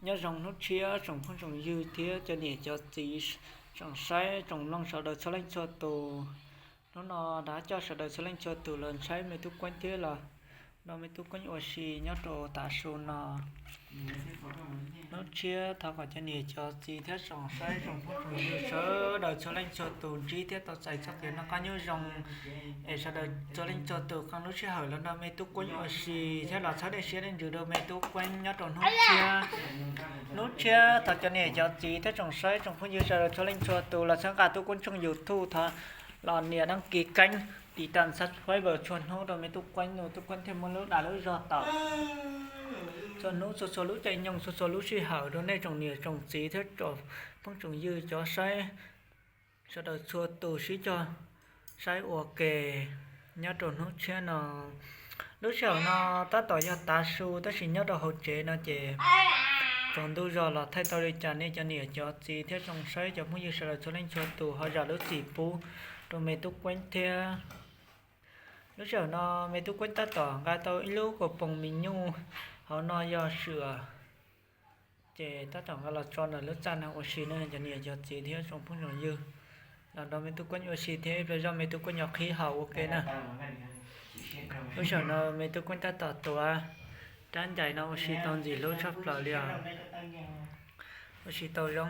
Nyob zoo hnub tshiab tsoom phooj tsoom ywg thiab cov niam cov txiv, tsoom saib tsoom mloog sawv daws txhua leej txhua tus. Hnub no rov coj sawv daws txhua leej txhua tus los saib me tub Kueeb thiab los nrog me tub Kueeb ua si nyob rau tav su no. Hnub tshiab thov kom cov niam cov txiv thiab tsoom saib tsoom phooj tsoom ywg sawv daws txhua leej txhua tus ntsib thiab tau txais txoj kev noj qab nyob zoo, es sawv daws txhua leej txhua tus qee lub sij hawm los nrog me tub Kueeb ua si thiab los txhawb dej siab dej ntsws rau me tub Kueeb nyob rau hnub tshiab. Hnub tshiab thov cov niam cov txiv thiab tsoom saib tsoom phooj ywg sawv daws txhua leej txhua tus los txhawb nqa tub Kueeb tshooj YouTube, thov los nias đăng ký kênh, tiv tam subscribe txhua hnub rau me tub Kueeb, tub Kueeb thiaj muaj lub dag lub zog tau txhua hnub txhua txhua lub caij nyoog txhua txhua lub sij hawm rau nej tsoom niam tsoom txiv thiab tsoom phooj tsoom ywg cov saib sawv daws txhua tus sib cog saib ua ke nyob rau hnub tshiab no. Lub sij hawm no tab tom yog tav su tab sis nyob rau hauv tsev no ces tsaus ntuj zog los thaij tau li cas nej cov niam cov txiv thiab tsoom saib cov phooj ywg sawv daws txhua leej txhua tus ho zam lub txim pub rau me tub Kueeb thiab. Lub sij hawm no me tub Kueeb tab tom nqa tau ib lub kaus poom mis nyuj hauv no yog swm, ces tab tom nqa los tso ntawm lub txaj no ua si na cov niam cov txiv thiab tsoom phooj tsoom ywg. Los nrog me tub Kueeb ua si thiab ib pliag zoj me tub Kueeb yuav qhib haus ua ke na. Lub sij hawm no me tub Kueeb tab tom tuav rab ncais no ua si tau ntxim hlub tshaj plaws li os. Ua si tau zoo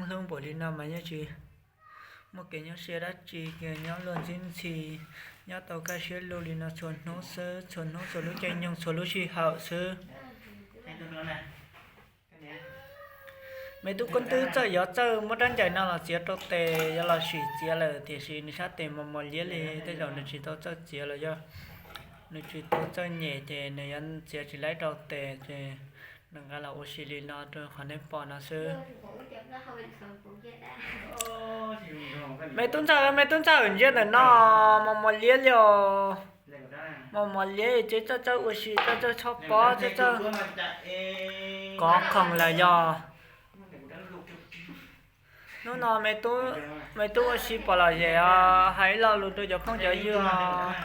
hlub npaum li no mas yeej tsis muaj kev nyuaj siab dab tsi, nyob luag ntxhi ntxhi, nyob tau kaj siab lug li no txhua hnub xwb, txhua hnub txhua lub caij nyoog txhua lub sij hawm xwb. Me tub Kueeb twb txawj yuav txawj muab rab ncais no los txiav rau tes yuav los sim txiav lawm tiam sis nws sab tes mos mos liab li, tej zaum nws tsis tau txawj txiav los yog nws tsis tau txawj nyem ces nws yuav txiav tsis laib rau tes ces nws nqa los ua si li no rau qhov nej pom no xwb. Me tub ntxawg, me tub ntxawg, ntsia ntawm no, mos mos liab li os. Mos mos liab ces txawj txawj ua si, txawj txawj txhob pob, txawj txawj kov khoom lawm yog. Hnub no me tub ua si pom lom zem os, hais ib lo lus rau cov phooj cov ywg os.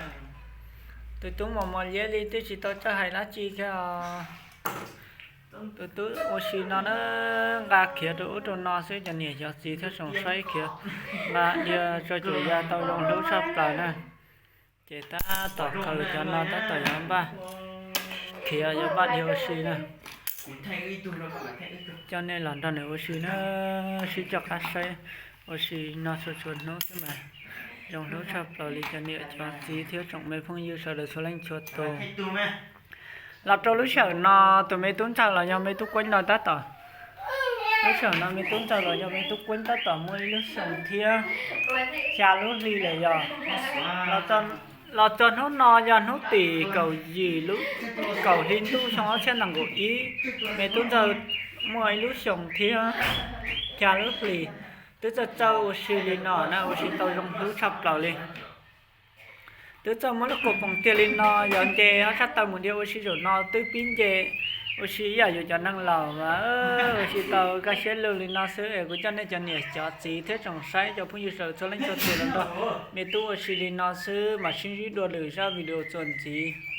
Tus tub mos mos liab li twb tsis tau txawj hais dab tsi thiab os. Tus tub ua si no na, nqa khiav rau ub rau no xwb, cov niam cov txiv thiab tsoom saib khiav nqa dhia tso cuam ya tau zoo hlub tshaj plaws na. Ces tab tom khaws cov no tab tom yuav npaj khiav yuav npaj dhia ua si na. Coj nej los nrog nws ua si na, sib coj qab saib ua si no txhua txhua hnub xwb mas zoo hlub tshaj plaws li cov niam cov txiv thiab tsoom me phooj ywg sawv daws txhua leej txhua tus. Los rau lub sij hawm no tus me tub ntxawg los yog me tub Kueeb no tab tom, lub sij hawm no me tub ntxawg los yog me tub Kueeb tab tom muaj ib lub xyoo thiab xya lub hli lawm yog. Los txog hnub no yog hnub tim kaum yim lub, kaum hli ntuj xyoo ob txhiab nees nkaum ib, me tub ntxawg muaj ib lub xyoo thiab xya lub hli. Twb txawj txawj ua si li no na, ua si tau zoo hlub tshaj plaws li. Twb txawj muab lub kaus poom tiag li no, yog nce ob sab taw mus dhia ua si zaum no twb pib nce ua si ib yam yus cov neeg laus mas ua si tau kaj siab lug li no xwb es kuv coj nej cov niam cov txiv thiab tsoom saib cov phooj ywg sawv daws txhua leej txhua tus los nrog me tub ua si li no xwb, mam sib ntsib dua lwm zaj video txuas ntxiv.